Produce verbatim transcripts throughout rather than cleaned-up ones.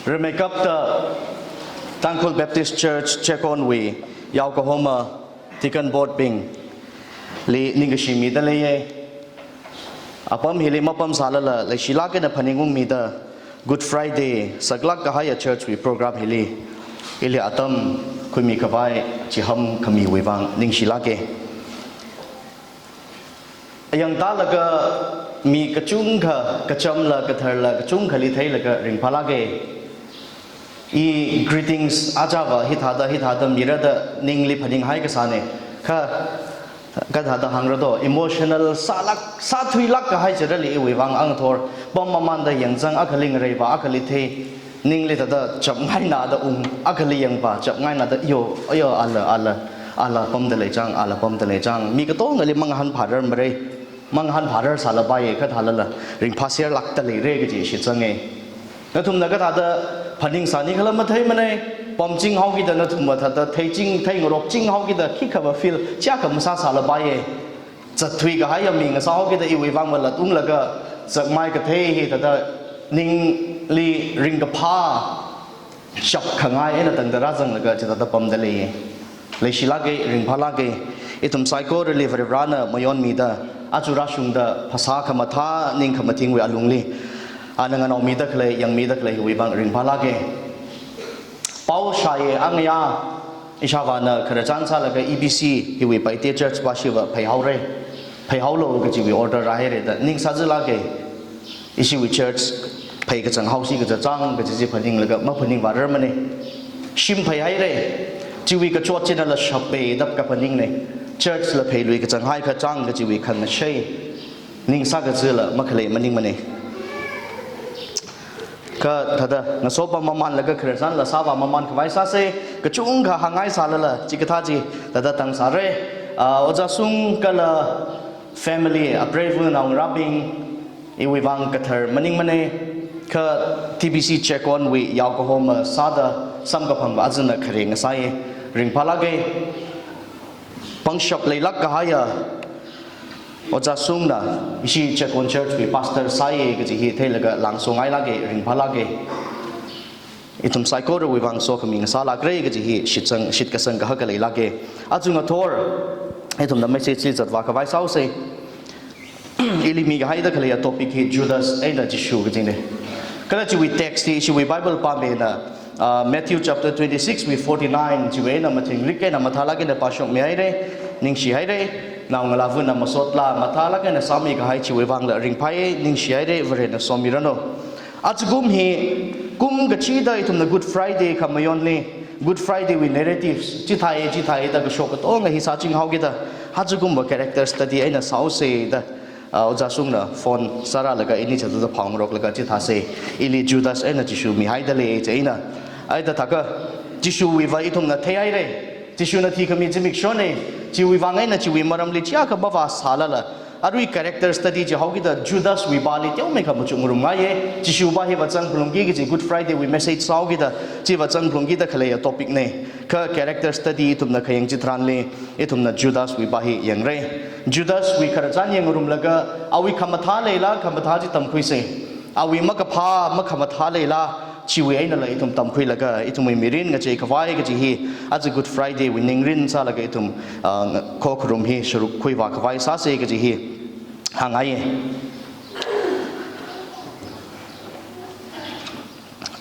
Rimeikapta Tangkhul Baptist Church Chekonwui yaokahoma Deacon Board bingli ningkashi mida leiye. Apam hili mapamsālala leishilāk eina phaningungmida Good Friday saklāk kahaiya church wui program hili ili atam khuimi khavai chiham khamiwui vang ningshilāke. Ayang tālaga mi kachungkha, kachamla, katharla, kachungkhali theilaga ringphālāke. I greetings ajava hithāda, hithāda mira da ningli phaninghai kasāne. Kha, kathāda hāngra do, emotional sālāk, sāthuilāk kahai chirali iwui vang ngathor, pam mamanda yangzang akhali ngareiva, akhali thei, ningli thāda chapngaina da ung, akhali yangva, chapngaina da yo, ayo, ala, ala, ala pamda leichang, ala pamda leichang. Mi katongali mangahān pharar marei, mangahān pharar sālapai, kathālala, ringphāserlākta leire kaji shitsange. Nathumna kathāda phaningsāni khala matheimanei, pamching haokida nathumva thāda theiching, theingarokching haokida khikhava feel, chiyākha masāsālapai. Zatthui kahaiya mi ngasā haokida iwui vang malatunglaga, zakmai kathei hi thāda ningli ringkaphā, shapkhangai eina tangda rāzanglaga chithāda pamda leiye. Leishilāke, ringphālāke, ithum saikorali Varivarana mayonmida, aja rāshungda phasā khamathā, ning khamathingwui alungli, ana nganaomida khalei, yangmida khalei hiwui vang ringphālāke. Pao shāye, angayā, ishāvāna khararchan sālaga E B C hiwui Paite Church vashiva pheihaore, pheihaolo kajiwui order rāhaire da ningsāzilāke. Ishiwui church phei kachang haosi kachachang kaji chi phaninglaga maphaningvārar mane. Shim pheihaire, chiwui kachot chinala shape da kaphaningne. Church la pheilui kachang hai kachang kajiwui khangashei ning sākazila makhalei maningmane. Kha thāda ngasopa mamanlaga khararchanla sāvā maman khavai sāse, kachungkha hāngngaisālala chikathā chi thāda tangsāre. Ah, Ojā Sung kala family, apreiva naongarābing, iwui vang kathar maningmane. Kha T B C Chekonwui yaokahoma sāda samkaphangva azingna khare ngasāye, ringphālāke. Pangshap leilāk kahaiya Ojā Sungna ishi Chekon Church wui pastor sāye kaji hi theilaga langsongailāke, ringphālāke. Ithum saikorawui vang sokhami ngasālākre kaji hi shitsang, shitkasang kahaka leilāke. Aja ngathor ithumna message li zatvā khavai sāose. Ili mihaida khaleiya topic hi Judas eina Jishu kajine. Kala chiwui text hi ishiwui Bible pāmina, ah, Matthew chapter twenty-six wui forty-nine chiwui eina mathingrik eina mathālāk eina pāshokmihaire, ningshihaire, naongalāvana masotla mathālāk eina sāmi kahai chiwui vangla ringphāye, ningshihaire, Varena somiranu. Ajakum hi kum kachida ithumna Good Friday khamayonli, Good Friday wui narratives, chithāye, chithāye da kashok katonga hi sāching haokida, ajakumva character study eina sāose da, ah, Ojā Sungna phone sārālaga ini chithāda phāngaroklaga chithāse, ili Judas eina Jishu mihaida lei chieina. Aida thākha, Jishuwuiva ithumna theihaire, Jishuna thikhami zimikshone, chiwui vang eina chiwui maramli chiyākha mavāsālala, arui character study chi haokida Judas wui pāli teomeikha machukngarumngaiye. Jishu pā hi vāzang phalungki kaji Good Friday wui message sāhaokida, chi vāzang phalungkida khaleiya topic ne. Kha character study ithumna khayang chitharanli, ithumna Judas wui pā hi yangra. Judas wui khararchan yangngarumlaga, awui khamathā leila, khamathā chi tamkhuise. Awui makaphā, makhamathā leila, chiwui einala ithum tamkhuilaga, ithumwui mirin ngachei khavai kaji hi, aja Good Friday wui ningrin sālaga ithum, ah, khokharum hi sharuk khuivā khavai sāse kaji hi hāngngaiye.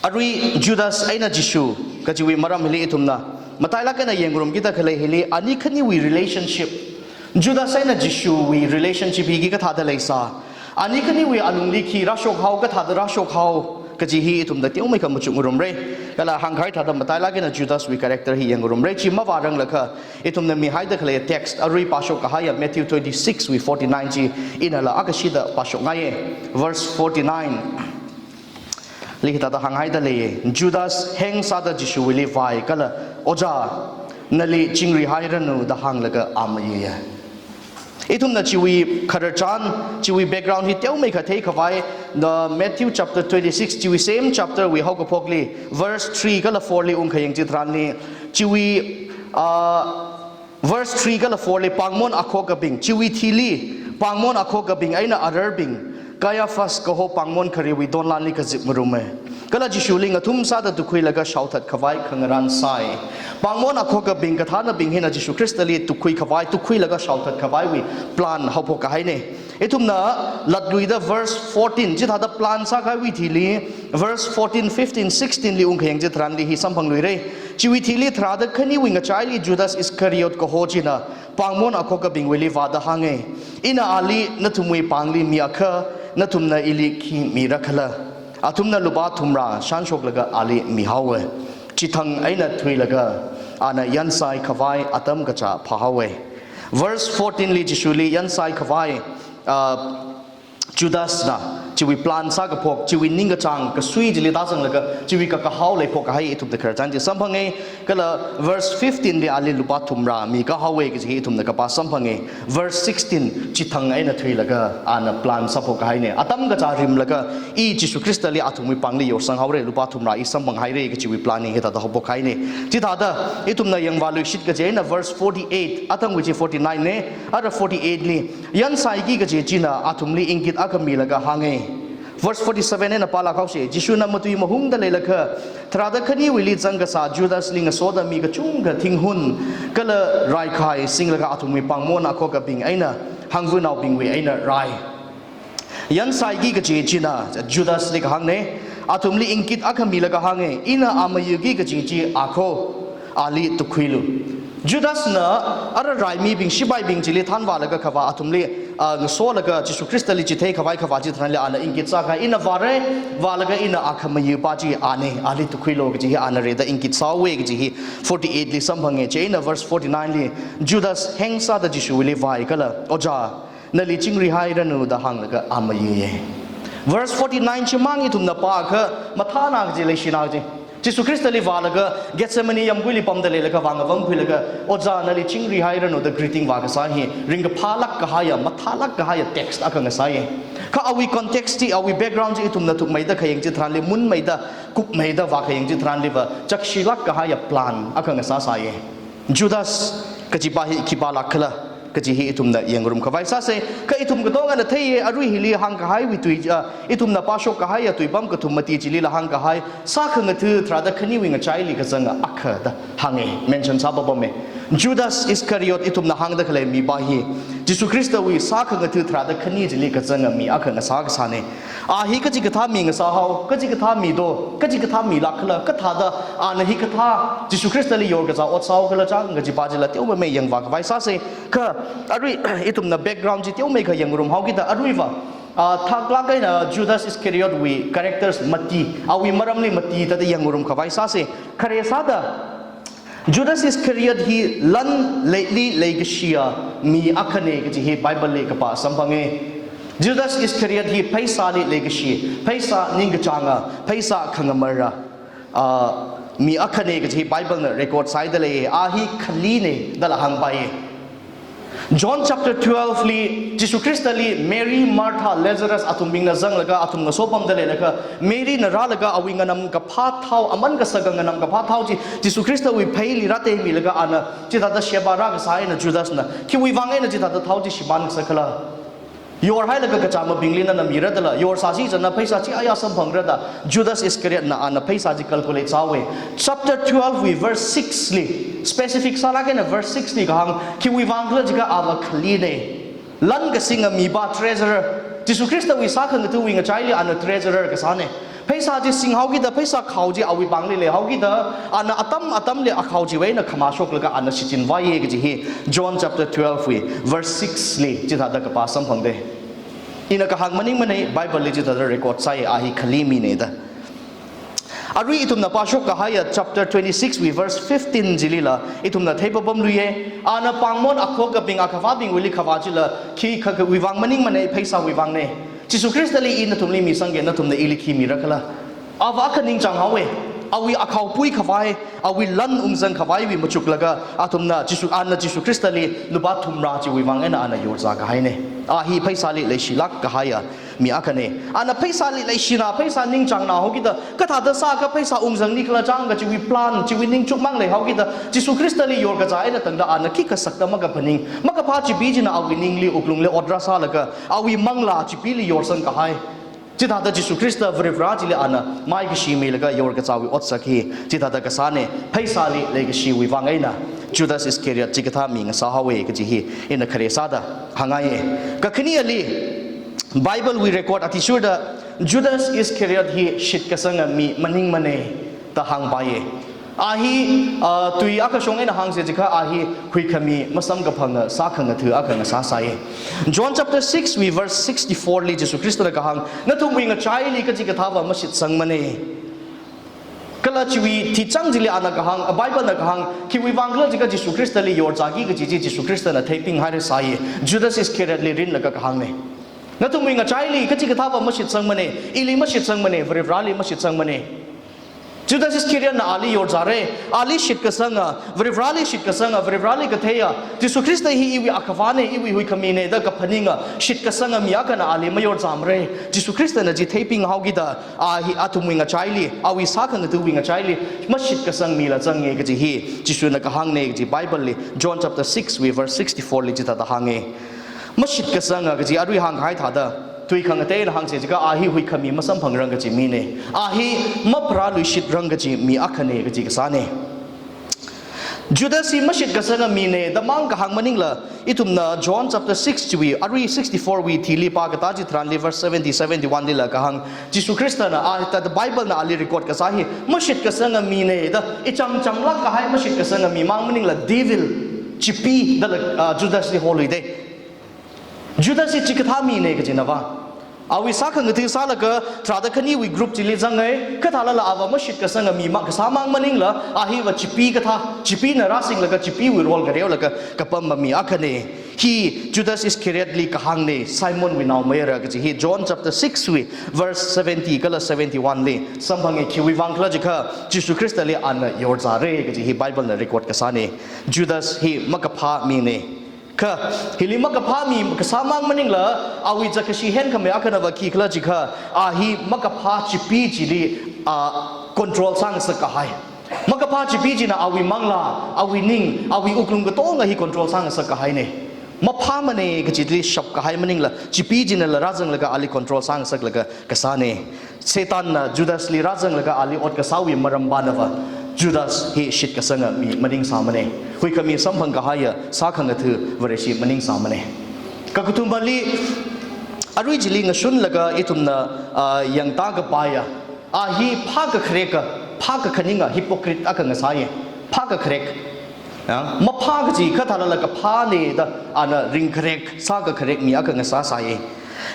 Arui Judas eina Jishu kajiwui maram hili ithumna matailāk eina yangngarumkida khalei hili ani khaniwui relationship, Judas eina Jishuwui relationship hi khikathāda leisā, ani khaniwui alungli khi rāshokhao, kathāda rāshokhao kaji hi ithumna teomeikha machukngarumra. Kala hāngkahai thāda matailāk eina Judaswui character hi yangngarumra. Chi mavāranglakha, ithumna mihaida khalei text arui pāshok kahaiya Matthew twenty-six wui forty-nine chi inala akashida pāshokngaiye. Verse forty-nine li hithāda hānghaida leiye, Judas hengsāda Jishuwuili vāi kala, "Ojā, nali chingrihairanu," da hānglaga a mayiye. Ithumna chiwui khararchan, chiwui background hi teomeikha theikhavai, the Matthew chapter twenty-six, chiwui same chapter wui haokaphokli, verse three kala four li ungkhayang chitharanli, chiwui, ah, verse three kala four li pāngmon akhokabing, chiwui thili pāngmon akhokabing eina ararbing, Caiaphas kaho pāngmon kharewui donlanli kazip ngarume. Kala Jishuli ngathum sāda tukhuilaga shaothat khavai khangarān sai. Pāngmon akhokabing kathānabing hina Jishu Khristali tukhui khavai, tukhuilaga shaothat khavaiwui plan haophok kahaine. Ithumna latluida verse fourteen, chithāda plan sākahaiwui thili, verse fourteen, fifteen, sixteen li ungkhayang chitharanli hi samphangluire. Chiwui thili tharāda khaniwui ngachaili Judas Iscariot kaho china pāngmon akhokabingwuili vāda hānge. Ina ali nathumwui pāngli mi akha, nathumna ili khi mira khala? Athumna lupā thumrā shānshoklaga ali mihaowe. Chithang eina thuilaga ana yansai khavai atam kachā phāhaowe. Verse fourteen li Jishuli yansai khavai, ah, Judasna chiwui plan sākaphok, chiwui ningkachāng kasui chili tāzanglaga, chiwui kakahao leiphok kahai ithumna khararchan chi samphange. Kala verse fifteen li ali lupā thumrā mikahaowe kaji hi ithumna kapā samphange. Verse sixteen, chithang eina thuilaga ana plan sāphok kahaine. Atam kachā rimlaga, i Jishu Khristali athumwui pāngli yorsanghaore, lupā thumrā i samphanghaire kajiwui plan hi hithāda haophok kahaine. Chithāda ithumna yangvāluishit kaji eina verse forty-eight, athangwui chi forty-nine ne, ara forty-eight li, yansaiki kaji china athumli ingkit akha milaga hānge. Verse forty-seven eina pālāk haose, Jishuna matui mahungda leilakha, tharāda khaniwuili zangkasā Judasli ngasoda mi kachungkha thinghun kala raikhai singlaga athumwui pāngmon akhokabing eina hangvunaobingwui eina rai. Yansaiki kaji china Judasli kahāngne, athumli ingkit akha milaga hānge, ina amayuki kaji chi akho, ali tukhuilu. Judasna ara raimibing, shipaibing chili thanvālaga khavā athumli, ah, ngasolaga Jishu Khristali chithei khavai khavā chitharanli ana ingkit sākahai, ina vāre, vālaga ina akhamayupa chi ane, ali tukhuilu kaji hi ana rida ingkit sāhaowe kaji hi forty-eight li samphange. Chieina verse forty-nine li Judas hengsāda Jishuwuili vāi kala, Ojā, nali chingri hairanu da hānglaga amayuye. Verse forty-nine chimang ithumna pākha mathāna kaji leishina kaji. Jishu Khristali vālaga Gethsemane yamguili pamda leilakha vāngavamkhuilaga, Ojā, nali chingri hairanu da greeting vākasā hi ringkaphālāk kahaiya, mathālāk kahaiya text akha ngasāye. Kha awui context chi, awui background chi ithumna thukmeida khayang chitharanli, munmeida, kupmeida vākhayang chitharanliva chakshilāk kahaiya plan akha ngasāsāye. Judas kajipa hi khipālāk khala kaji hi ithumna yangngarum khavai sāse. Kha ithum katongana theiye, arui hili hāngkahaiwui tui, ah, ithumna pāshok kahaiya tuipam kathum mati chilila hāngkahai, sākhangatha tharāda khaniwui ngachaili kazanga akha da hānge, mention sāpapame. Judas Iscariot ithumna hāngda khalei mipa hi Jishu Khristawui sākhangatha tharāda khani chili kazanga mi akha ngasā kasāne. A hi kachikathā mi ngasāhao, kachikathā mi do, kachikathā milāk khala, kathāda ana hikathā Jishu Khristali yorkazā ot sāhao khala chang kajipa chila teomeimei yangvā khavai sāse. Kha arui ithumna background chi teomeikha yangngarum haokida aruiva, ah, thaklāk eina Judas Iscariot wui characters mati, awui maramli mati thāda yangngarum khavai sāse. Khare sāda, Judas Iscariot hi lan leili leikashiya mi akhane kaji hi Bible li kapā samphange. Judas Iscariot hi pheisāli leikashi, pheisā ningkachānga, pheisā khangamara, ah, mi akhane kaji hi Bible na record sāhaida lei, a hi khaline dala hāngpaiye. John chapter twelve li Jishu Khristali Mary, Martha, Lazarus athumbingna zanglaga athum ngasopamda leilakha, Mary na rālaga awui nganamkaphā thao, aman kasaka nganamkaphā thao chi Jishu Khristawui pheili rāteimilaga ana chithāda sheba rākasā eina Judasna, khiwui vang eina chithāda thao chi shimān kasak khala? Yorhailaga kachāmabingli nana mira dala, yorsāsi chana pheisā chi aya samphangra da, Judas Iscariot na ana pheisā chi calculate sāhaowe. Chapter twelve wui verse six li, specific sālāk eina verse six li kahāng, khiwui vang khala jiakha ava khaline. Lan kasinga mipa, treasurer. Jishu Khristawui sākhangathawui ngachaili ana treasurer kasāne. Pheisā chi singhaokida, pheisā khao chi awui pāngli leihaokida, ana atam atamli akhao chiwui eina khamā shoklaga ana shichinvāye kaji hi John chapter twelve wui verse six li chithāda kapā samphangde. Ina kahāng maningmanei, Bible li chithāda record sāi, a hi khali mine da. Arui ithumna pāshok kahaiya chapter twenty-six wui verse fifteen chilila ithumna theipapamluiye. Ana pāngmon akhokabing akhavābingwuili khavā chila khikha khiwui vang maningmanei, pheisāwui vangne. Jishu Khristali ina nathumli misangge, nathumna ili khi mira khala? Ava akha ningchānghaowe. Awui akhaopui khavai, awui lan ungzang khavaiwui machuklaga, athumna Jishu, ana Jishu Khristali lupā thumrā chiwui vang eina ana yorzā kahaine. A hi pheisāli leishilāk kahaiya mi akhane. Ana pheisāli leishina, pheisā ningchāngna haokida, kathāda sākha pheisā ungzangni khala chang kachiwui plan, chiwui ningchukmang leihaokida, Jishu Khristali yorkazā eina tangda ana khikha sakta makaphaning, makaphā chipi china awui ningli wuklungli ot rāsālaga, awui manglā chipili yorsang kahai. Chithāda Jishu Khrista Varivarā chili ana maikashi milaga yorkazāwui otsak hi, chithāda kasāne, pheisāli leikashiwui vang eina Judas Iscariot chikathā mi ngasāhaowe kaji hi ina khare sāda hāngngaiye. Kakhaneli, Bible wui record athishurda Judas Iscariot hi shitkasanga mi maningmane da hāngpaiye. A hi, ah, tui akha shong eina hāngsa chiakha a hi huikhami masamkaphanga sākhangatha akha ngasāsāye. John chapter six wui verse sixty-four li Jishu Khristana kahāng, nathumwui ngachaili kachikathāva mashitsangmane. Kala chiwui tichang chili ana kahāng, a Bible na kahāng, khiwui vang khala chiakha Jishu Khristali yorzāki kaji chi Jishu Khristana theiping hairasai, Judas Iscariot li rinlaga kahāngne. Nathumwui ngachaili kachikathāva mashitsangmane, ili mashitsangmane, Varivarāli mashitsangmane. Judas Iscariot na ali yorzāre, ali shitkasanga, Varivarāli shitkasanga, Varivarāli katheiya, Jishu Khrista hi iwui akhavane, iwui huikhamine da kaphaninga, shitkasanga mi akhana ali mayorzāmare. Jishu Khristana chi theiping haokida, a hi athumwui ngachaili, awui sākhangatha̱wui ngachaili, mashitkasang mila zange kaji hi, Jishuna kahāngne kaji Bible li, John chapter six wui verse sixty-four li chithāda hānge. Mashitkasanga kaji arui hāngkahai thāda, tui khangateina hāngsa chiakha a hi huikhami masamphangrang kaji mine. A hi mapharāluishitrang kaji mi akhane kaji kasāne. Judas hi mashitkasanga mine da mang kahāng maningla, ithumna John chapter six chiwui, arui sixty-four wui thili pākatā chitharanli verse seventy, seventy-one lila kahāng, Jishu Khristana, a, thāda Bible na ali record kasā hi, mashitkasanga mine da, ichangchanglāk kahai mashitkasanga mi mang maningla devil, chipi dala, ah, Judas li holuide. Judas hi chikathā mine kajina va. Awui sākhangatha sālaga tharāda khaniwui group chili zange, kathālala ava mashitkasanga mi ma kasā mang maningla, a hiva chipi kathā, chipina rāsinglaga chipiwui role kareolaga kapam mi akhane. Hi Judas Iscariot li kahāngne, Simon wui naomayara kaji hi John chapter six wui verse seventy kala seventy-one li samphange. Khiwui vang khala chiakha Jishu Khristali ana yorzāre kaji hi Bible na record kasāne. Judas hi makaphā mine. Kha, hili makaphā mi kasā mang maningla, awui zakkashi henkhamei akhana va khi khala chiakha, a hi makaphā chipi chili, a, control sāngasak kahai. Makaphā chipi china awui manglā, awui ning, awui wuklung katonga hi control sāngasak kahaine. Maphāmane kachili shap kahai maningla, chipi chinala rāzanglaga ali control sāngasaklaga kasāne. Satanna Judasli rāzanglaga ali ot kasāwui maram pānava, Judas hi shitkasanga mi maningsāmane. Huikhami samphang kahaiya sākhangatha Vareshi maningsāmane. Kakathumali, arui chili ngashunlaga ithumna, ah, yangta kapaiya, a hi phākakhareka, phākakhaninga hypocrite akha ngasāye. Phākakharek. Ya, maphā kaji kha thālala kaphāne da ana ringkharek, sākakharek mi akha ngasāsāye.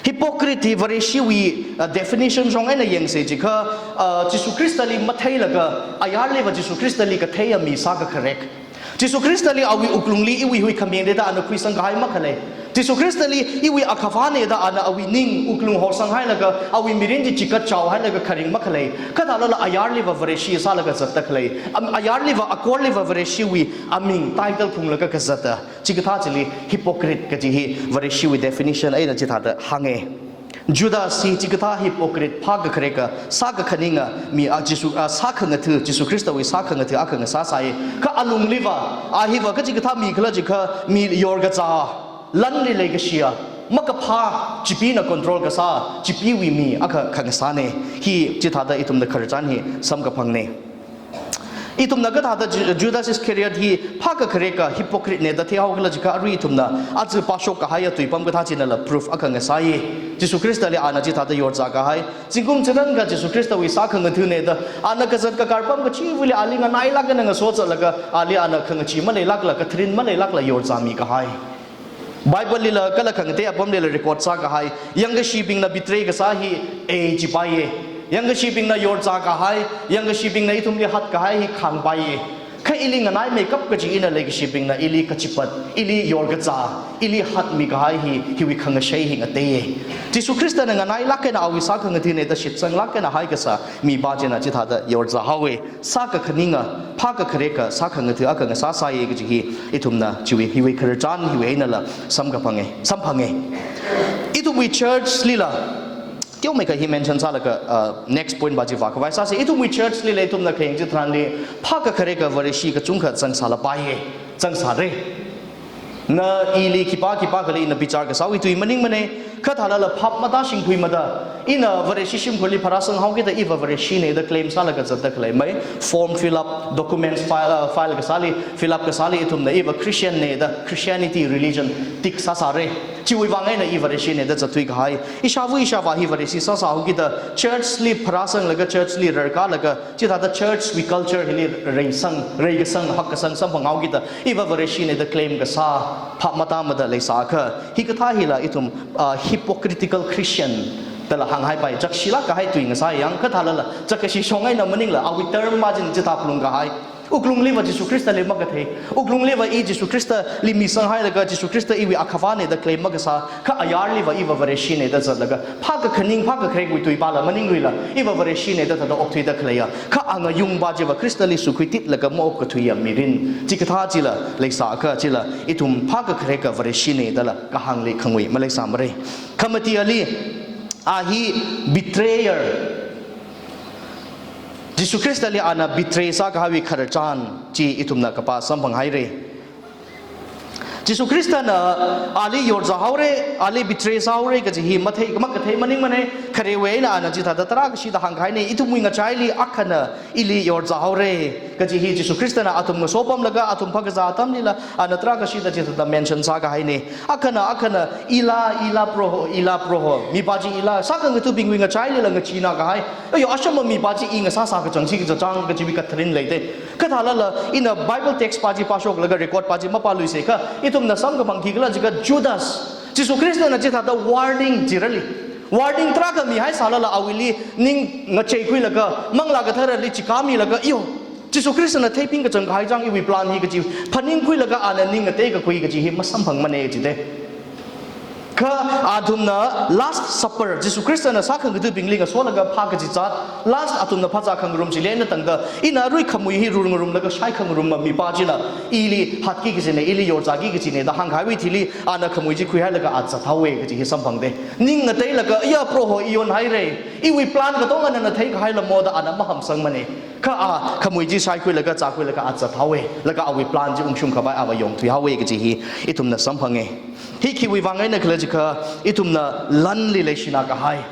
Hypocrite hi Vareshiwui, uh, definition shong eina yangsa chiakha, uh, Jishu Khristali matheilaga, ayarliva Jishu Khristali katheiya mi sākakharek. Jishu Khristali awui wuklungli iwui huikhamine da ana khuisang kahai makhalei. Jishu Khristali iwui akhavane da ana awui ning wuklung horsang hailaga, awui mirin chi chikatchao hailaga kharing makhalei. Kha thālala ayarliva Vareshi sālaga zatta khalei. Am, ayarliva, akorliva Vareshiwui aming title phunglaga kazatta. Chikathā chili hypocrite kaji hi Vareshiwui definition eina chithāda hānge. Judas hi chikathā hypocrite, phākakhareka, sākakhaninga mi a Jishu, a, sākhangatha, Jishu Khristawui sākhangatha akha ngasāsāye. Kha alungliva, a hiva kachikathā mi khala chiakha mi yorkazā, lanli leikashiya, makaphā, chipina control kasā, chipiwui mi akha khangasāne. Hi chithāda ithumna khararchan hi samkaphangne. Ithumna kathāda Ju-, Judas Iscariot hi phākakhareka, hypocrite ne da theihao khala chiakha arui ithumna aja pāshok kahaiya tuipam kathā chinala proof akha ngasāye. Jishu Khristali ana chithāda yorzā kahai. Zingkum chitharan kha Jishu Khristawui sākhangathane da ana kazat kakarpam kachiva̱li ali nganailāk eina ngaso zatlaga ali ana khangachee maleilākla, katharin maleilākla yorzāmi kahai. Bible lila kala khangatei apamlila record sākahai, yangkashibingna betray kasā hi, eh, chipaiye. Yangkashibingna yorzā kahai, yangkashibingna ithumli hatkahai hi khāngpaiye. Ili nganaimeikap kaji ina leikashibingna ili kachipat, ili yorkazā, ili hatmi kahai hi, hiwui khangashei hi ngateiya. Jishu Khristana nganailāk eina awui sākhangathana da shitsanglāk eina haikasā mipā china chithāda yorzā haowa. Sākakhaninga, phākakhareka, sākhangatha akha ngasāsāya kaji hi, ithumna chiwui, hiwui khararchan hiwui einala samkaphanga, samphanga. Ithumwui church lila, teomeikha hi mention sālaga, uh, next point pa chi vākhavai sāsa. Ithumwui church lila ithumna khayang chitharanli, phākakhareka Vareshi kachungkha zangsālapaiya, zangsāra. Na ili khipā khipākhali ina bichar kasāwui tui maningmana, kha thālala phap matāshingkhuimada, ina Vareshi shimkhurli pharāsang haokida iva Vareshina da claim sālaga zatda khalei mai, form fill up, documents file, uh, file kasāli, fill up kasāli ithumna iva Christianna da, Christianity religion tick sāsāra. Chiwui vang eina i Vareshina da zatthui kahai. Ishāva ishāvā hi Vareshi sāsā haokida church li pharāsanglaga, church li rarkālaga, chithāda church wui culture hili reisang, reikasang, hakkasang samphang haokida iva Vareshina da claim kasā, phap matāmada leisāakha, hikathā hila ithum, ah, hypocritical Christian dala hānghaipai, chakshilāk kahai tui ngasāya yang, kha thālala chakkashi shong eina maningla, awui term ma china chithā phalung kahai. Wuklungliva Jishu Khristali makathei, wuklungliva i Jishu Khristali misanghailaga Jishu Khrista iwui akhavāna da claim makasā, kha ayarliva iva Vareshina da zatlaga, phākakhaning, phākakharewui tuipāla maningluila, iva Vareshina da thāda okthuida khaleiya. Kha angayung pa chiva Khristali sukhuititlaga maokthuiya mirin. Chikathā chila leisāakha chila, ithum phākakhareka Vareshina dala kahāngli khangui maleisāmara. Khamati ali, a hi betrayer. Jishu Khristali ana betray sākahaiwui khararchan chi ithumna kapā samphanghaira. Jishu Khristana ali yorzā haora, ali betray sāhaora kaji hi mathei, makathei maningmana, kharewui eina ana chithāda tarākashida hāngkahaina, ithumwui ngachaili akhana ili yorzā haora kaji hi Jishu Khristana athum ngasopamlaga, athum phākazā atamlila, ana tarākashida chithāda mention sākahaina. Akhana, akhana, Eli, Eli, Proho, Eli, Proho. Mipā chi Eli, sākhangathabingwui ngachailila ngacheenā kahai. Ayo, ashama mipā chi i ngasāsā kachang chi kachang kajiwui katharin leida. Kha thālala, ina Bible text pa chi pāshoklaga record pa chi mapāluisa kha, ithumna samkaphang khikhala jiakha Judas. Jishu Khristana chithāda warning chirali, warning tarākha mihaisālala awuili ning ngacheikhuilaga, Manglā Katharali chikāmilaga, iyo, Jishu Khristana theiping kachang kahai chang iwui plan hi kaji phaningkhuilaga ana ning ngateikakhui kaji hi masamphangmana jida. Kha athumna Last Supper, Jishu Khristana sākhangathabingli ngasolaga phā kachizat, last athumna phāzā khangarum chili eina tangda, ina arui khamui hi rurngarumlaga shaikhangarumma mipā china, ili hatki kajina, ili yorzāki kajina da hāngkahaiwui thili, ana khamui chi khuihailaga a zathaowa kaji hi samphangda. Ning ngateilaga, iya Proho i yonhaira, iwui plan katonga nana theikahailamo da ana mahamsangmana. Kha a khamui chi shaikhuilaga, zākhuilaga a zathaowa, laga awui plan chi ungshung khavai ava yongthuihaowa kaji hi ithumna samphanga. Hi khiwui vang eina khala jiakha, ithumna lanli leishinā kahai.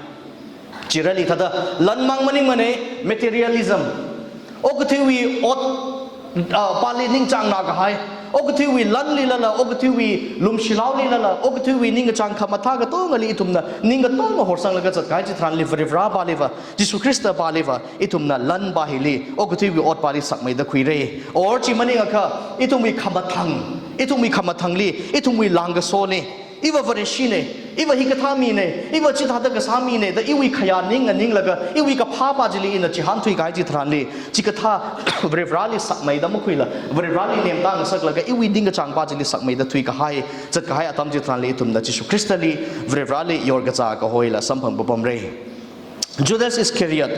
Chirali thāda lan mang maningmana, materialism. Okathuiwui ot, ah, pāli ningchāngnā kahai. Okathuiwui lanlilala, okathuiwui lumshilhaolilala, okathuiwui ningkachāng khamathā katongali ithumna ning katonga horsanglaga zatkahai chitharanli Varivarā pāliva, Jishu Khrista pāliva, ithumna lan pa hili, okathuiwui ot pali sakmeida khuira. Or chi maningakha, ithumwui khamathang, ithumwui khamathangli, ithumwui lāngkasona, iva Vareshina, iva hikathā mina, iva chithāda kasā mina da iwui khayā ning nganinglaga, iwui kaphā pa chili ina chihānthuikahai chitharanli, chikathā Varivarāli sakmeida makhuila, Varivarāli nemtā ngasaklaga iwui ningkachāng pa chili sakmeida thuikahai, zatkahai atam chitharanli ithumna Jishu Khristali, Varivarāli yorkazā kahoila samphang papamra. Judas Iscariot.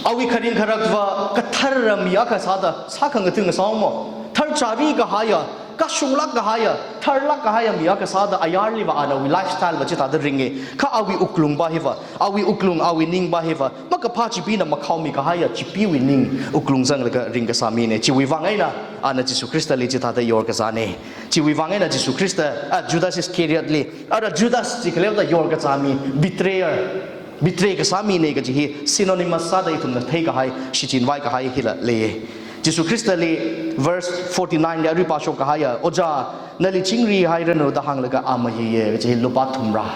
Awui kharing kharakva kathara mi akha sāda, sākhangatha ngasāomo. Tharchari kahaiya, kashunglāk kahaiya, tharlāk kahaiya mi akha sāda ayarliva ana awui lifestyle va chithāda ringa. Kha awui wuklung pa hiva, awui wuklung, awui ning pa hiva, makaphā chipina makhaomi kahaiya, chipiwui ning wuklung zanglaga ringkasā mina. Chiwui vang eina, ana Jishu Khristali chithāda yorkazāna. Chiwui vang eina Jishu Khrista, ah, Judas Iscariotli, ara Judas chi khaleoda yorkazā mi, betrayer, betray kasā mina kaji hi synonymous sāda ithumna theikahai, shichinvai kahai hila leiya. Jishu Khristali verse forty-nine li arui pāshok kahaiya, Ojā, nali chingri hairanu da hānglaga a mayiya kaji hi lupā thumrā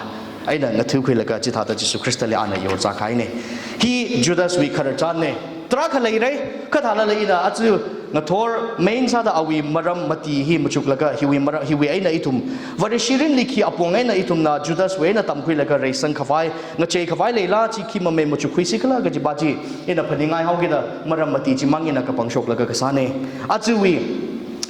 eina ngatha̱khuilaga chithāda Jishu Khristali ana yorzākahaina. Hi Judaswui khararchanna. Tarākha leira, kathālala ina aja ngathor main sāda awui maram mati hi machuklaga hiwui mara-, hiwui eina ithum Vareshi mirinli khi apong eina ithumna Judaswui eina tamkhuilaga reisang khavai, ngachei khavai leila chi khi mamei machukkhuisi khala kajipa chi ina phaningngai haokida maram mati chimang ina kapangshoklaga kasāna. Ajawui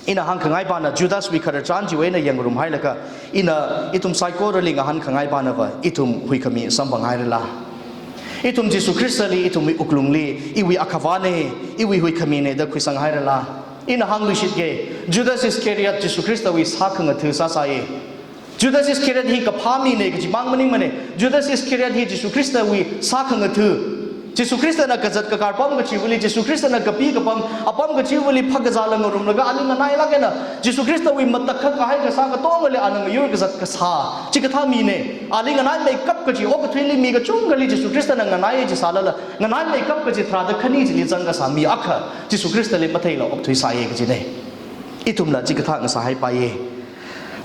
ina hāngkhangaipana Judaswui khararchan chiwui eina yangrumhailaga ina ithum saikorali ngahānkhangaipana va ithum huikhami samphanghairala. Ithum Jesu Khristali ithumwui wuklungli iwui akhavana, iwui huikhamina da khuisanghairala. Ina hāngluishitke, Judas Iscariot Jesu Khristawui sākhangatha sāsāya. Judas Iscariot hi kaphā mina kajimang maningmana. Judas Iscariot hi Jesu Khristawui sākhangatha. Jesu Khristana kazat kakar pam kachivali, Jesu Khristana kapi kapam apam kachivali phakazāla ngarumlaga ali nganailāk eina Jesu Khristawui matakhak kahai kasā katongali ana ngayur kazat kasā chikathā mina. Ali nganaimeikap kaji okathuili mi kachungkhali Jesu Khristana nganaiya jisālala, nganaimeikap kaji tharāda khani chili zang kasā mi akha Jesu Khristali matheila okthuisāya kajina. Ithumla chikathā ngasāhaipaiya.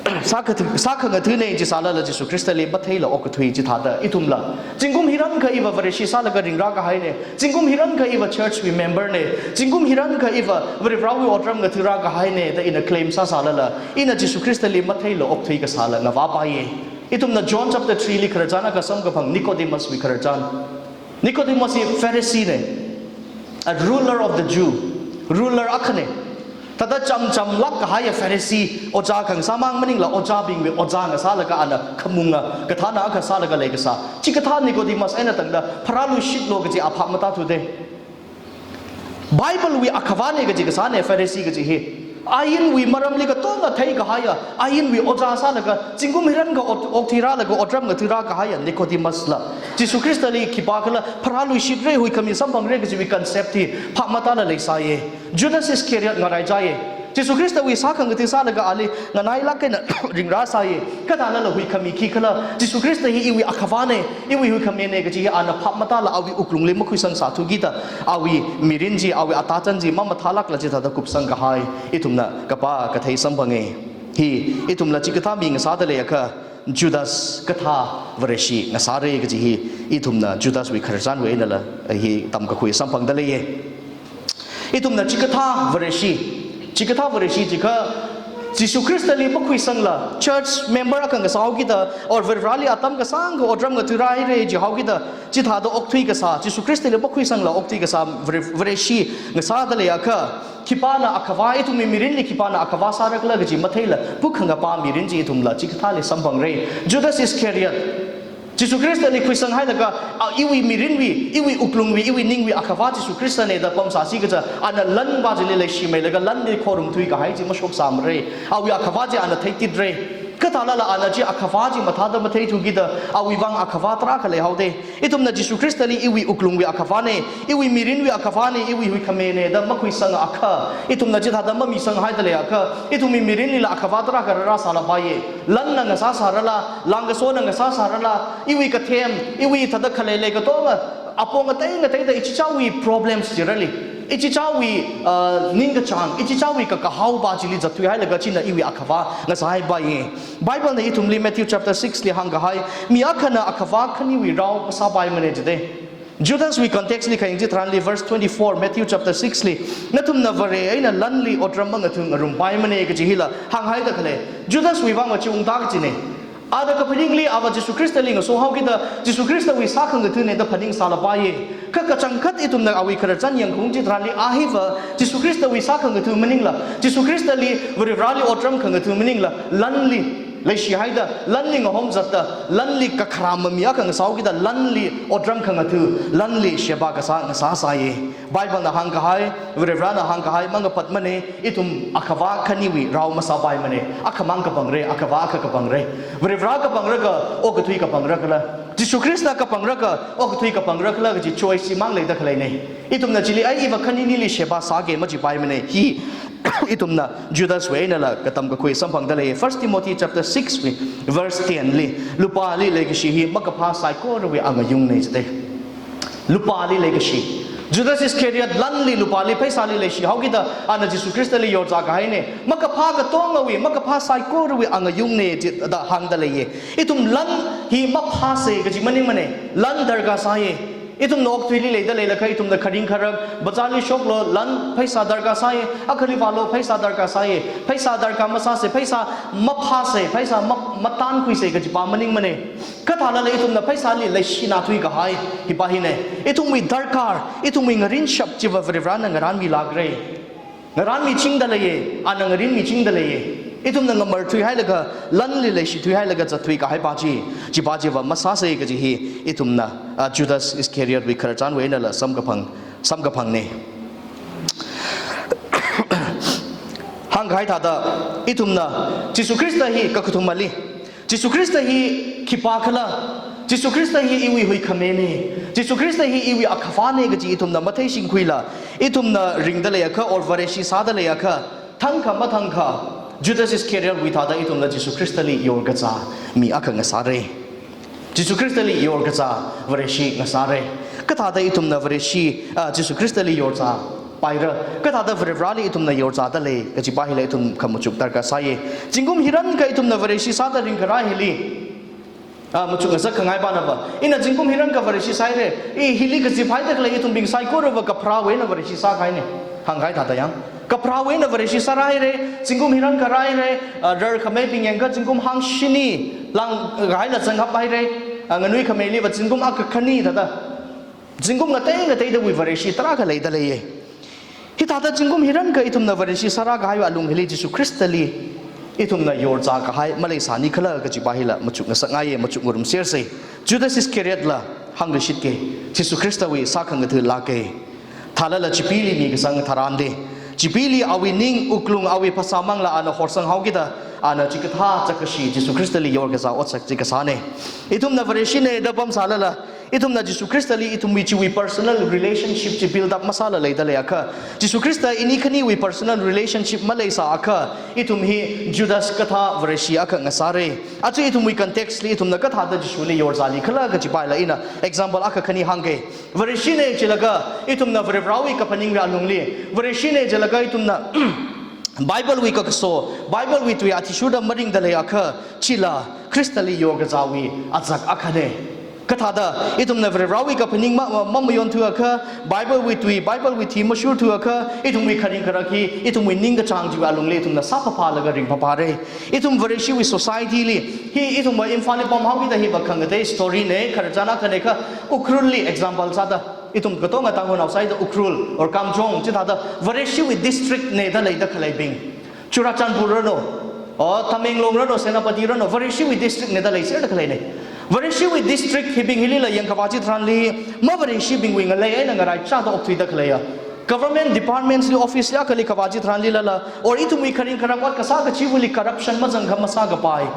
Sākha-, sākhangathana jisālala Jesu Khristali matheila okathui chithāda ithumla zingkum hirankha iva Vareshi sālaga ringrā kahaina, zingkum hirankha iva churchwui member na, zingkum hirankha iva Varivarawui otram ngathara kahaina da ina claim sāsālala, ina Jesu Khristali matheila okthui kasāla ngavāpaiya. Ithumna John chapter three li khararchan akha samkaphang Nicodemuswui khararchan. Nicodemus hi Pharisee na, a ruler of the Jew, ruler akhana. Thāda chamchamlāk kahaiya Pharisee, ojā khangasāmang maningla ojābingwui ojā ngasālaga ana khamunga kathāna akha sālaga leikasā. Chikathā Nicodemus eina tangda pharāluishitlu kaji a phap matāthuda. Biblewui akhavana kaji kasāna Pharisee kaji hi. Ainwui maramli katonga theikahaiya, ainwui ojā sālaga, zingkum hirankha ot-, okthuirālaga otram ngathara kahaiya Nicodemusla Jesu Khristali khipākhala pharāluishitra, huikhami samphangra kajiwui concept hi phap matāla leisāya. Judas Iscariot ngaraichāya. Jesu Khristawui sākhangatha sālaga ali nganailāk eina ringrāsāya. Kathālala huikhami khikhala, Jesu Khrista hi iwui akhavana, iwui huikhamina kaji hi ana phap matāla awui wuklungli makhuisangsāthukida, awui mirin chi, awui atachan chi mamathālākla chithāda kupsang kahai ithumna kapā kathei samphanga. Hi, ithumla chikathā mi ngasāda leiakha Judas kathā Vareshi ngasāra kaji hi ithumna Judaswui khararchanwui einala hi tamkakhui samphangda leiya. Ithumna chikathā Vareshi, chikathā Vareshi jiakha Jesu Khristali makhuisangla, church member akha ngasāhaokida, or Varivarali atam kasāngkha otram ngathara haira jihaokida, chithāda okthui kasā, Jesu Khristali makhuisangla okthui kasā Vare-, Vareshi ngasāda leiakha, khipāna akhava, ithumwui mirinli khipāna akhava sārakhala kaji matheila pukhangapa mirin chi ithumla chikathāli samphangra. Judas Iscariot, Jesu Khristali khuisanghailaga, a, iwui mirinwui, iwui wuklungwui, iwui ningwui akhava Jesu Khristana da pamsāsi kaja, ana lan va chili leishimeilaga lanli khorumthui kahai chi mashoksāmara. Awui akhava chi ana theititra. Kathālala ana chi akhava chi mathāda matheithukida, awui vang akhava tarākha leihaoda. Ithumna Jesu Khristali iwui wuklungwui akhavana, iwui mirinwui akhavana, iwui huikhamina da makhuisangakha, ithumna chithāda mamisanghaida leiakha, ithumwui mirinlila akhava tarākha rārāsālapaiya. Lanna ngasāsārala, langkasona ngasāsārala, iwui kathem, iwui thāda khaleilei katonga, apong ngatei ngateida ichichāwui problems chirali, ichichāwui, uh, ningkachāng, ichichāwui kakahao va chili zatthuihailaga china iwui akhava ngasāhaipaiya. Biblena ithumli Matthew chapter six li hāngkahai, mi akhana akhava khaniwui rao masāpaimana jida. Judaswui context li khayang chitharanli verse twenty-four, Matthew chapter six li, nathumna Vare eina lanli otram mangatha ngarumpaimana kaji hila hānghaida khalei. Judaswui vang va chi ungta kajina. Ada kaphaningli ava Jesu Khristali ngasohaokida, Jesu Khristawui sākhangathana da phaningsālapaiya. Kha kachangkhat ithumna awui khararchan yangkhaung chitharanli a hiva Jesu Khristawui sākhangatha maningla, Jesu Khristali Varivarali otram khangatha maningla, lanli leishihaida, lanli ngahomzatta, lanli kakharam mami akha ngasāhaokida, lanli otram khangatha, lanli sheba kasā ngasāsāya. Biblena hāngkahai, Varivarana hāngkahai mangapatmana, ithum akhava khaniwui rao masāpaimana, akhamang kapangra, akhava akha kapangra. Varivara kapangra ka, okathui kapangra khala, Jesu Khrista kapangra ka, okathui kapangra khala kaji choice chimang leida khaleina. Ithumna chili ai iva khaninili sheba sāki majipaimana. Hi ithumna Judaswui einala katamkakhui samphangda lei. First Timothy chapter six wui verse ten li, lupāli leikashi hi makaphā saikorawui angayungna jida. Lupāli leikashi. Judas Iscariot lanli lupāli pheisāli leishihaokida, ana Jesu Khristali yorzā kahaina. Makaphā katongawui, makaphā saikorawui angayungna jida hāngda leiya. Ithum lan hi maphāsa kaji maningmana. Lan darkar sāya. Ithumna okathuili leida leilakha ithumna kharing kharak, bazarli shoklu, lan pheisā darkar sāi, akhali vālu pheisā darkar sāi, pheisā darkar masāsa, pheisā maphāsa, pheisā ma-, matānkhuisa kajipa maningmana. Kathālala ithumna pheisāli leishina thuikahai, hipa hina. Ithumwui darkar, ithumwui ngarinshap chiva Varivarana ngaranmilākra. Ngaranmichingda leiya, ana ngarinmichingda leiya. Ithumna ngamar thuihailaga, lanli leishi thuihailaga zatthuikahaipa chi, chipa chiva masāsa kaji hi, ithumna, ah, Judas Iscariotwui khararchanwui einala samkaphang, samkaphangna. Hāngkahai thāda, ithumna Jishu Khrista hi kakathumali, Jishu Khrista hi khipākhala, Jishu Khrista hi iwui huikhamina, Jishu Khrista hi iwui akhavāna kaji ithumna matheishingkhuila, ithumna ringda leiakha or Vareshi sāda leiakha, thangkha mathangkha, Judas Iscariotwui thāda ithumna Jishu Khristali yorkazā mi akha ngasāra. Jishu Khristali yorkazā Vareshi ngasāra. Kathāda ithumna Vareshi, ah, Jishu Khristali yorzā paira, kathāda Varivarali ithumna yorzāda lei, kajipa hila ithum khamachuk darkar sāya. Zingkum hiyākha ithumna Vareshi sāda ringkharā hili, ah, machuk ngasakkhangai panava, ina zingkum hiyākha Vareshi sāhaira, i hili kaziphaida khalei ithumbing saikorava kapharāwui eina Vareshi sākahaina, hāngkahai thāda yang. Kapharāwui eina Vareshi sārāhaira, zingkum hiyākha rāhaira, ah, rarkhameibing yangakha zingkum hangshini, langkahaila zanghaphaira, ah, nganuikhameiliva zingkum akha khani thāda. Zingkum ngatei ngateidawui Vareshi tarākha leida leiya. Hithāda zingkum hiyākha ithumna Vareshi sārākahaiwui alung hili Jishu Khristali ithumna yorzākahai maleisānikhala kajipa hila machuk ngasakngaiya, machuk ngarumsersa. Judas Iscariotla hāngrishitki, Jishu Khristawui sākhangathalāka. Thālala chipili mikasang tharanli, chipili awui ning wuklung awui phasā manglā ana horsanghaokida, ana chikathā chakashi Jishu Khristali yorkazā otsak chi kasāna. Ithumna Vareshina da pamsālala, ithumna Jishu Khristali ithumwui chiwui personal relationship chi build up masāla leida leiakha, Jishu Khrista ini khaniwui personal relationship maleisāakha, ithum hi Judas kathā Vareshi akha ngasāra. Aja ithumwui context li ithumna kathāda Jishuli yorzālikhala kajipa hila ina example akha khani hāngka. Vareshina jilaga ithumna Varivarawui kaphaningwui alungli, Vareshina jilaga ithumna Bible wui kakaso, Bible wui tui athishurda maringda leiakha, chila Khristali yorkazāwui azak akhana. Kathāda ithumna Varivarawui kaphaning ma, ma, mamayonthuakha, Bible wui tui, Bible wui thi mashurthuakha, ithumwui kharing kharak hi, ithumwui ningkachāng chiwui alungli ithumna sāphaphalaga ringphaphara. Ithum Vareshiwui society li, hi ithumva Imphalli pamhaokida hiva khangatei story na, khararchan akhana kha, Ukhrulli example sāda, ithum katonga Tangkhulnao sāida Ukhrul or Kamjong chithāda Vareshiwui district na da leida khaleibing. Churachandpur ranu, o Tamenglong ranu, Senapati ranu, Vareshiwui district na da leiserda khaleina. Vareshiwui district hibing hilila yangkhavā chitharanli, mavareshibingwui ngalei eina ngaraichāda okthuida khaleiya. Government departments li, office li akhali khavā chitharanlilala, or ithumwui kharing kharak ot kasā kachiva̱li corruption mazangkha masākapai.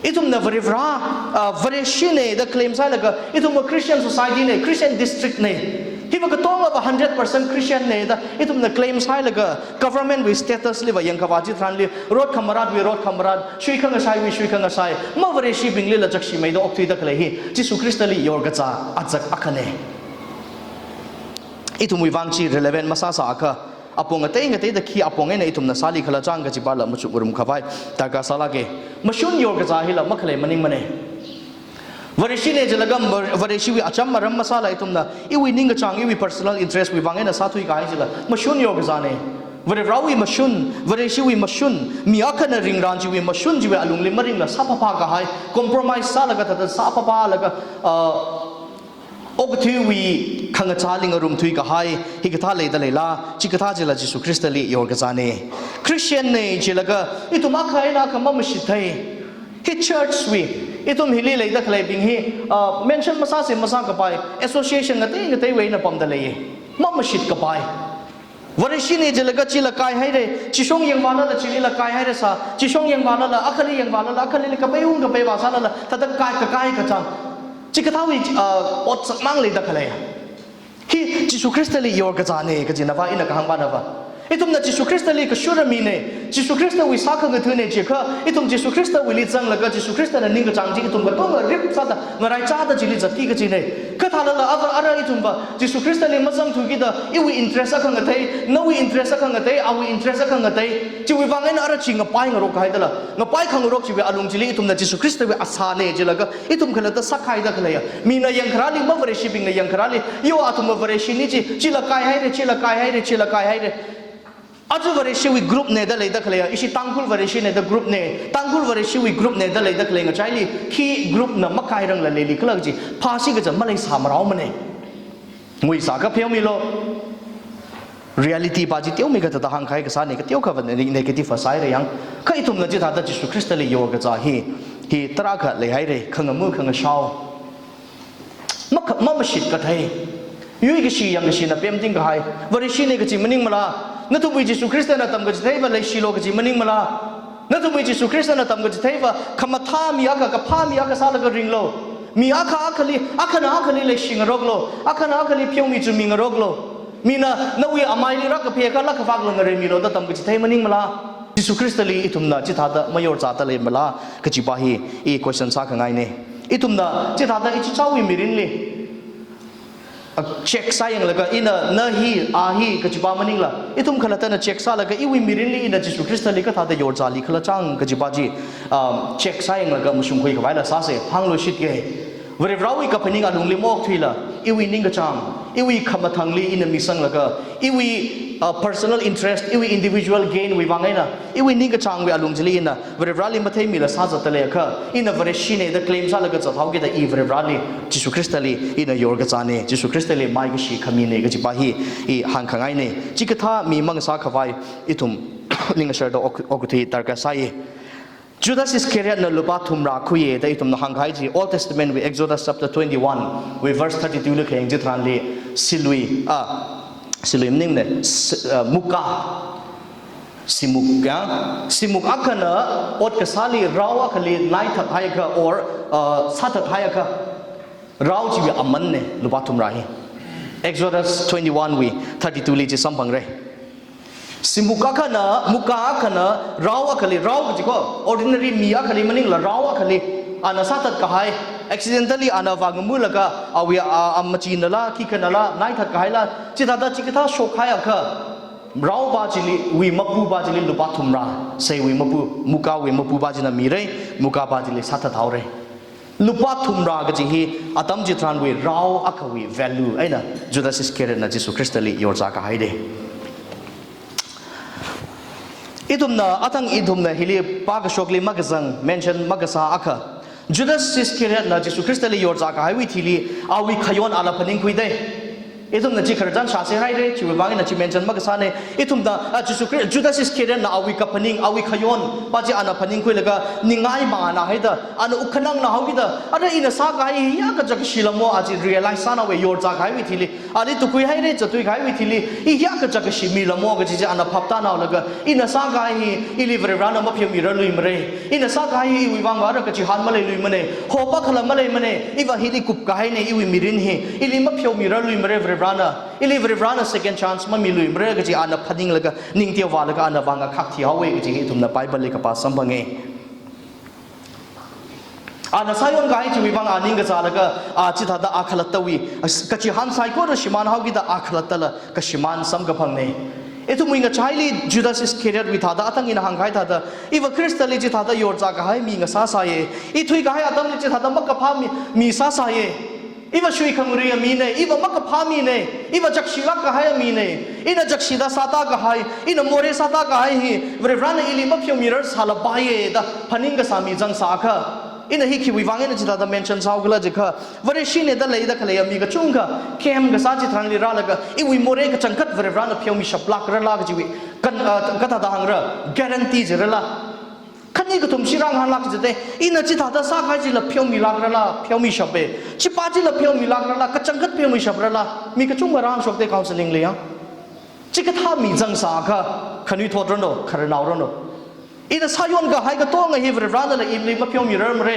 Ithumna Varivara, ah, Vareshina da claim sāhailaga, ithumva Christian society na, Christian district na, hiva katongava hundred percent Christian na da ithumna claim sāhailaga, government wui status liva yangkhavā chitharanli, rot khamaratwui rot khamarat, shui khangashaiwui shui khangasai, mavareshibinglila chakshimeida okthuida khalei hi Jishu Khristali yorkazā azak akhana. Ithumwui vang chi relevant masāsāakha, apong ngatei ngateida khi apong eina ithumna sālikhala chang kajipala machuk ngarumkhavai darkar sālāka. Mashun yorkazā hila makhalei maningmana. Vareshina jilaga Var-, Vareshiwui acham maram masāla ithumna iwui ningkachāng, iwui personal interest wui vang eina sāthuikahai chila mashun yorkazāna. Varivarawui mashun, Vareshiwui mashun, mi akhana ringran chiwui mashun chiwui alungli maringla sāphaphakahai, compromise sālaga thāda sāphaphalaga, ah, okathuiwui khangachāli ngarumthuikahai, hikathā leida leila, chikathā chila Jishu Khristali yorkazāna. Christian na jilaga, ithum akha eina akha mamashithei. Hi church wui, ithum hili leida khaleibing hi, ah, mention masāsa masākapai, association ngatei ngateiwui eina pamda leiya. Mamashitkapai. Vareshina jilaga chila kaihaira, chishong yangvālala chilila kaihaira sā, chishong yangvālala, akhali yangvālala, akhalila kapai ung kapai vāsālala, thāda kai kakai kachang. Chikathāwui, ah, otsak mang leida khalei. Hi Jishu Khristali yorkazāna kajinava ina kahāngpanava. Ithumna Jishu Khristali kashura mina, Jishu Khristawui sākhangathana jiakha, ithum Jishu Khristawuili zanglaga Jishu Khristana ningkachāng chi ithum katonga rip sāda, ngaraichāda chili zatki kachina. Kathālala ava ara ithumva Jishu Khristali mazangthukida, iwui interest akha ngatei, nawui interest akha ngatei, awui interest akha ngatei, chiwui vang eina ara chi ngapai ngarok haidala, ngapai khangarok chiwui alung chili ithumna Jishu Khristawui asāna jilaga, ithum khalatta sākhaida khaleiya. Mina yangkharāli, mavareshibingna yangkharāli, yo athumva Vareshina chi, chila kai haira, chila kai haira, chila kai haira. Aja Vareshiwui group na da leida khaleiya, ishi Tangkhul Vareshina da group na, Tangkhul Vareshiwui group na da leida khalei ngachaili, khi group na makairangla leili khala chi, phāsi kaja maleisāmaraomana. Nguisākha pheomilu. Reality pa chi teomeikha thāda hāngkahai kasāna, kateokhava negative sāhaira yang. Kha ithumna chithāda Jishu Khristali yorkazā hi, hi tarākha leihaira, khangamu khangashao. Makha-, mamashit kathei. Yuikashi yangkashina pemting kahai. Vareshina kachi maningmala? Nathumwui Jishu Khristana tamkachitheiva leishilu kachi maningmala? Nathumwui Jishu Khristana tamkachitheiva khamathā mi akha, kaphā mi akha sālaga ringlu. Mi akha akhali, akhana akhali leishi ngaroklu, akhana akhali pheomi chumi ngaroklu. Mina nawui amaili rākaphā kala khavakla ngareimilu da tamkachithei maningmala? Jishu Khristali ithumna chithāda mayorzāda leimala kajipa hi i question sākhangaina. Ithumna chithāda ichichāwui mirinli, a, check sāyanglaga ina na hi, a hi kajipa maningla, ithum khalattana check sālaga iwui mirinli ina Jishu Khristali kathāda yorzāli khala chang kajipa chi, um, check sāyanglaga mashungkhui khavaila sāsa, hāngluishitke. Varivarāwui kaphaning alungli maokthuila, iwui ningkachāng, iwui khamathāngli ina misanglaga, iwui, uh, personal interest, iwui individual gain wui vang eina, iwui ningkachāngwui alung chili ina Varivarāli matheimila sāzatda leiakha, ina Vareshina da claim sālaga zathaokida i Varivarāli, Jishu Khristali ina yorkazāna, Jishu Khristali maikashi khamina kajipa hi i hāngkhangaina. Chikathā mi mangasā khavai ithum ning asharda ok-, okathui darkar sāya. Judas Iscariot na lupā thumrā khuiya da ithumna hāngkahai chi Old Testament wui Exodus chapter twenty-one wui verse thirty-two li khayang chitharanli, silui, ah, silui maningmana, s-, ah, muka, simuk ya, simuk akhana ot kasāli rao akhali naithat haiakha or, ah, sāthat haiakha, rao chiwui amanna lupā thumrā hi. Exodus twenty-one wui thirty-two li chi samphangra. Simuk akhana, muka akhana, rao akhali, rao kaji ko, ordinary mi akhali maningla rao akhali, ana sāthat kahai, accidentally ana vāngamulaga, awui, a, amachinala, khikhanala, naithat kahaila, chithāda chikathā shokhaiakha, raopa chili, wui mapupa chili lupā thumrā, seiwui mapu, mukawui mapupa china mira, mukapa chili sāthat haora. Lupā thumrā kaji hi atam chitharanwui rao akhawui value eina Judas Iscariot na Jishu Khristali yorzā kahaina. Ithumna, athang ithumna hili pākashokli makazang, mention makasā akha, Judas Iscariot na Jishu Khristali yorzā kahaiwui thili, awui khayon ala phaningkhuida. Ithumna chi khararchan shāsi haira, chiwui vang eina chi mention makasāna. Ithumna, a, Jishu Khri-, Judas Iscariot na awui kaphaning, awui khayonpa chi ana phaningkhuilaga, ningai mana haida, ana ukhanangna haokida, ara ina sākahai hi hiyākha chakkashi lamo, a chi realize sānaowa, yorzā kahaiwui thili, ali tukhui haira, zatthui kahaiwui thili, hi hiyākha chakkashi mi lamo kaji chi ana phaptānaolaga, ina sākahai hi, ili Varivarāna mapheomirarluimara. Ina sākahai hi iwui vangva ara kachihān maleiluimana, hope akhala maleimana, iva hili kupkahaina, iwui mirin hi, ili mapheomirarluimara Varivarāna, ili Varivarāna second chance mamiluimara kaji ana phaninglaga, ning teovālaga ana vāngakhak thihaowa kaji hi ithumna Bible li kapā samphanga. Ana sāyon kahai chiwui vang a ningkazālaga, a chithāda a khalattawui, a s-, kachihān saikora shimān haokida a khalattala kashimān samkaphangna. Ithumwui ngachaili Judas Iscariot wui thāda athang ina hāngkahai thāda, iva Khristali chithāda yorzā kahai mi ngasāsāya. I thuikahai atamli chithāda makaphā mi, mi sāsāya. Iva shuikhangarui mina, iva makaphā mina, iva chakshilāk kahai mina, ina chakshida sātā kahai, ina morei sātā kahai hi, Varivarāna ili mapheomirarsālapaiya da phaning kasā mi zangsākha. Ina hi khiwui vang eina chithāda mention sāhaokhala jiakha, Vareshina da leida khaleiya mi kachungkha, camp kasā chitharanli rālaga, iwui morei kachangkhat Varivarāna pheomishaplākrala kajiwui, kan, ah, kathāda hāngra, guarantee jirala. Khani kathum shirang hānglāk jite, ina chithāda sākahai chila pheomilākrala, pheomishapa. Chipa chila pheomilākrala, kachangkhat pheomishaprala, mi kachungkha rāhāngshokte counseling li ya. Chikathā mi zangsākha, khanuithot ranu, khararnao ranu. Ina sāyon kahai katonga hi Varivarānala ili mapheomirarmara.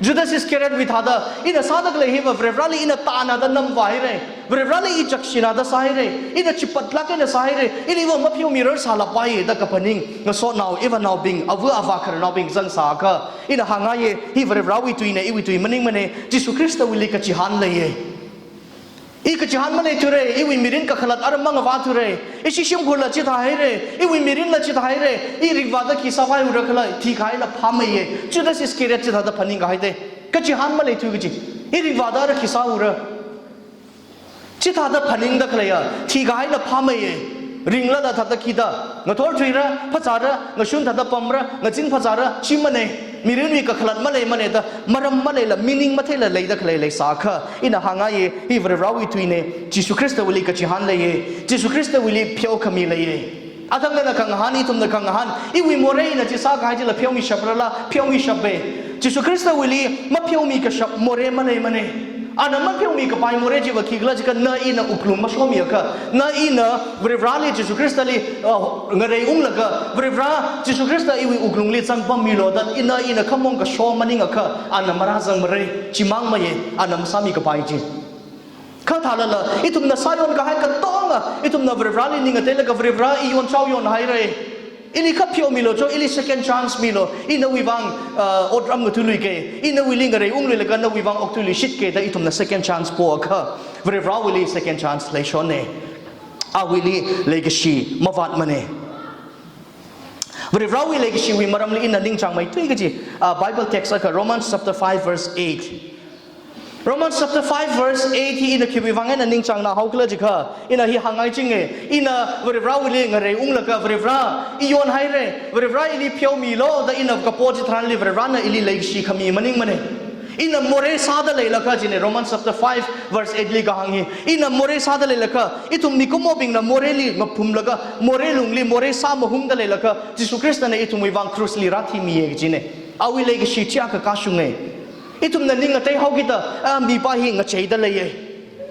Judas Iscariot wui thāda, ina sāda khalei hiva Varivarali ina tānada namvāhaira. Varivarali i chakshina da sāhaira. Ina chipatlāk eina sāhaira. Iliva mapheomirar sālapai da kaphaning, ngasotnao, ivānaobing, ava avā khararnaobing zangsākha, ina hāngngaiya, hi Varivarawui tuina, iwui tui maningmana, Jishu Khristawuili kachihān leiya. I kachihān maleithura, iwui mirin kakhalat aram mangavāthura, ishi shimkhurla chithāhaira, iwui mirinla chithāhaira, i ringvāda khi sāvaiura khala, thikahai eina phāmeiya. Judas Iscariot chithāda phaningkahai te. Kachihān maleithu kaji. I ringvāda ara khi sāura. Chithāda phaningda khaleiya, thikahai eina phāmeiya. Ringlala thāda khida, ngathor thuira, phazāra, ngashun thāda pamra, ngazin phazāra, chi mana, mirinwui kakhalat maleimana da, maram maleila, meaning matheila leida khalei leisākha, ina hāngngaiya, hi Varivarawui tuina, Jishu Khristawuili kachihān leiya, Jishu Khristawuili pheokhami leiya. Athang nana khangahān, ithumna khangahān, iwui moreina chi sākahai chila pheomishaprala, pheomishapa. Jishu Khristawuili mapheomikashap more maleimana. Ana mapheomikapai more chiva khikhala jiakha na ina wuklung mashomiakha, na ina Varivarali Jishu Khristali, uh, ngareiunglaga, Varivara Jishu Khrista iwui wuklungli zangpammilu da ina, ina khamong kasho maningakha, ana marāzangmara, chimang maya, ana masāmikapai chi. Kha thālala, ithumna sāyonkahai katonga, ithumna Varivarali ning ngateilaga Varivara i yonchao yonhaira. Ili kha pheomilu cho, ili second chance milu, i nawui vang, uh, otram ngatuluika, i nawuili ngareiungluilaga nawui vang okthuiluishitka da ithumna second chance poakha, Varivarawuili second chance leishonna. Awuili leikashi mavātmana. Varivarawui leikashiwui maramli ina ningchāngmeithui kaji, uh, Bible text akha Romans chapter five verse eight. Romans chapter five verse eight hi ina khiwui vang eina ningchāngnā haokhala jiakha, ina hi hāngngaichinga, ina Varivarawuili ngareiunglaga Varivara, i yonhaira, Varivara ili pheomilu da ina kapo chitharanli Varivarana ili leikashi khami maningmana. Ina more sāda leilakha jina, Romans chapter five verse eight li kahāng hi. Ina more sāda leilakha, ithum mikumobingna moreli ngaphumlaga, more lungli more sāmahungda leilakha, Jishu Khristana ithumwui vang krushli rāthimiya kajina. Awui leikashi chiakha kashunga. Ithumna ning ngateihaokida, a, mipā hi ngacheida leiya.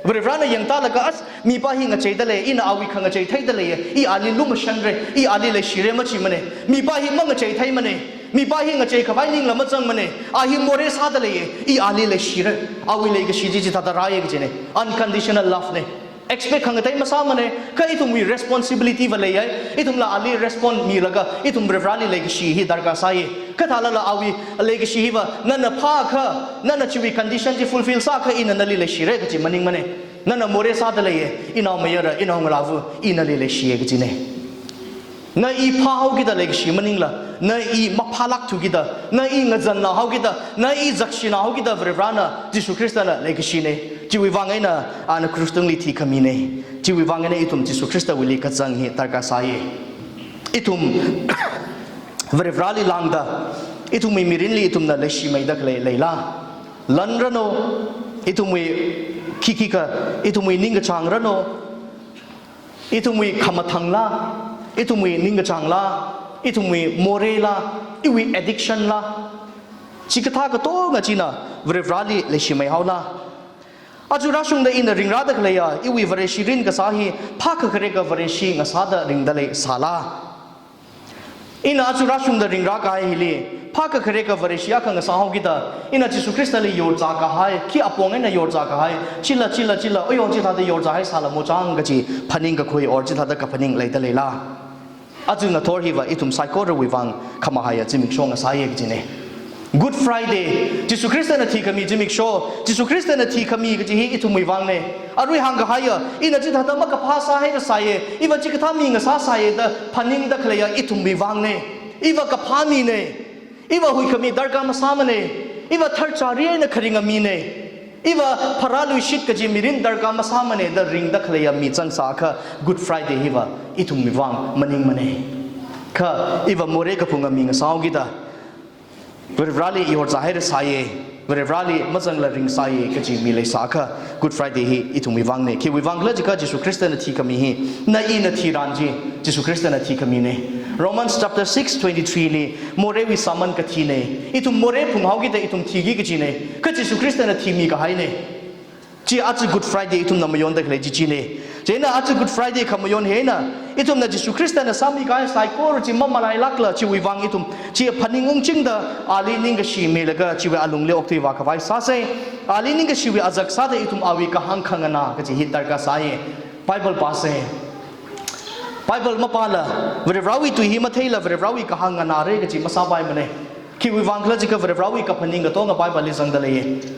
Varivarana yangtālaga, as, mipā hi ngacheida lei, ina awui khangachei theida leiya, i ali lumashanra, i ali leishira machimana. Mipā hi mangacheithei mana. Mipā hi ngacheikhavai ningla mazangmana. A hi more sāda leiya, i ali leishira. Awui leikashi chi chithāda rāya kajina. Unconditional love na. Expect khangatei masāmana, kha ithumwui responsibility va leiya, ithumla ali respond milaga, ithum Varivarali leikashi hi darkar sāya. Kha thālala awui leikashi hiva, nana phākha, nana chiwui condition chi fulfill sākha ina nali leishira kaji maningmana. Nana more sāda leiya, inaomayara, inaongalāva, i nali leishiya kajina. Na i phāhaokida leikashi maningla, na i maphālākthu kida, na i ngazanna haokida, na i zakshina haokida Varivarana, Jishu Khristana leikashina. Chiwui vang eina ana krush tungli thikhamina. Chiwui vang eina ithum Jishu Khristawuili kazang hi darkar sāya. Ithum Varivarali lāngda, ithumwui mirinli ithumna leishimeida khalei leila? Lanranu, ithumwui khikhikha, ithumwui ningkachāngranu, ithumwui khamathāngla, ithumwui ningkachāngla, ithumwui morela, iwui addiction la, chikathā katonga china Varivarali leishimeihaola? Aja rāshungda ina ringrāda khaleiya, iwui Vareshi rin kasā hi, phākhakhare ka Vareshi ngasāda ringda leisāla? Ina aja rāshungda ringrākahai hili, phākhakhare ka Vareshi akha ngasāhaokida, ina Jishu Khristali yorzākahai, khi apong eina yorzākahai, chila, chila, chila, oyo chithāda yorzāhai sālamo chang kaji phaningkakhui or chithāda kaphaning leida leila? Aja ngathor hiva ithum saikorawui vang khamahaiya zimiksho ngasāya kajina. Good Friday, Jishu Khristana thikhami zimiksho, Jishu Khristana thikhami kaji hi ithumwui vangna. Arui hāngkahaiya, ina chithāda makaphā sāhaida sāya, iva chikathā mi ngasā sāya da phaningda khaleiya ithumwui vangna. Iva kaphā mina. Iva huikhami darkar masāmana. Iva tharchari eina kharinga mina. Iva pharāluishit kaji mirin darkar masāmana da ringda khaleiya mi zangsākha Good Friday hiva ithumwui vang maningmana. Kha iva more kaphunga mi ngasāhaokida, Varivarali yorzāhaira sāya, Varivarali mazangla ringsāya kaji mi leisākha, Good Friday hi ithumwui vangna. Khiwui vangkhala jiakha Jishu Khristana thikhami hi, na ina thiran chi, Jishu Khristana thikhamina. Romans chapter six twenty-three li, morewui sāman kathina. Ithum more phunghaokida ithum thiki kajina. Kha Jishu Khristana thimikahaina. Chi aja Good Friday ithumna mayonda khalei chi china. Chieina aja Good Friday khamayon hi eina, ithumna Jishu Khristana sāmikahai saikora chi mamalailākla chiwui vang ithum chi phaning ungchingda ali ningkashi milaga chiwui alungli okthui vākhavai sāsa. Ali ningkashiwui azak sāda ithum awui kahāng khanganā kaji hi darkar sāya. Bible pāsa. Bible mapāla, Varivarāwui tui hi matheila Varivarāwui kahāng nganāra kaji masāpaimana. Khiwui vang khala jiakha Varivarāwui kaphaning katonga Bible li zangda leiya.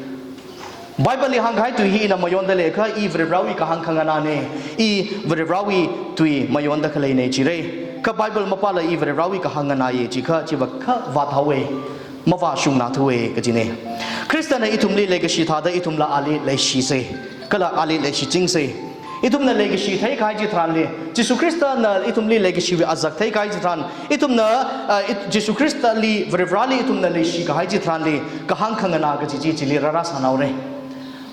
Bible li hāngkahai tui hi ina mayonda leiakha i Varivarāwui kahāng khanganāna, i Varivarāwui tui mayonda khaleina jira. Kha Bible mapāla i Varivarāwui kahāng nganāya jiakha chiva kha vāthaowa, mavāshungnāthuwa kajina. Khristana ithumli leikashi thāda ithumla ali leishisa, kala ali leishichingsa. Ithumna leikashi theikahai chitharanli, Jishu Khristana ithumli leikashiwui azak theikahai chitharan, ithumna, ah, it-, Jishu Khristali, Varivarāli ithumna leishikahai chitharanli, kahāng khanganā kaji chi chili rārāsānaora.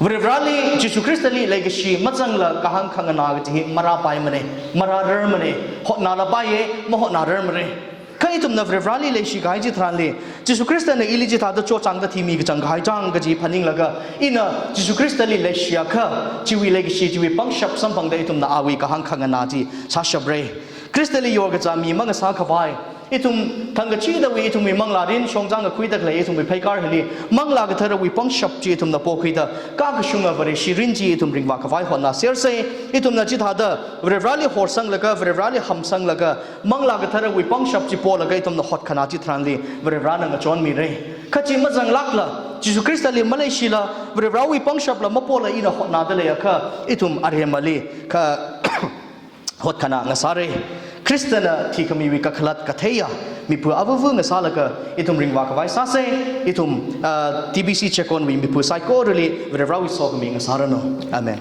Varivarāli, Jishu Khristali leikashi mazangla kahāng khanganā kaji hi marāpaimana, marārarmana, hotnālapaiya, mahotnārarmara. Kha ithumna Varivarāli leishikahai chitharanli, Jishu Khristana ili chithāda chochangda thimi kachangkahai chang kaji phaninglaga, ina Jishu Khristali leishiakha, chiwui leikashi, chiwui pangshap samphangda ithumna awui kahāng khanganā chi sāshapra. Khristali yorkazā mi mangasākhavai, ithum thangkachidawui ithumwui manglārin, shongzang kakhuida khalei ithumwui pheikar hili, Manglā Katharawui pangshap chi ithumna pokhuida, kakashunga Vareshi mirin chi ithum ringvākhavai hotnāsersa. Ithumna chithāda Varivarāli horsanglaga, Varivarāli hamsanglaga, Manglā Katharawui pangshap chi polaga ithumna hotkhanā chitharanli Varivarāna ngachonmira. Kha chi mazanglākla, Jishu Khristali maleishila, Varivarāwui pangshapla mapola ina hotnāda leiakha, ithum aremali kha hotkhanā ngasāra. Khristana thikhamiwui kakhalat katheiya mipā avāva ngasālaga ithum ringvākhavai sāsa. Ithum, ah, T B C Checkon wui mipā saikorali Varivarāwui sokhami ngasāranu. Amen.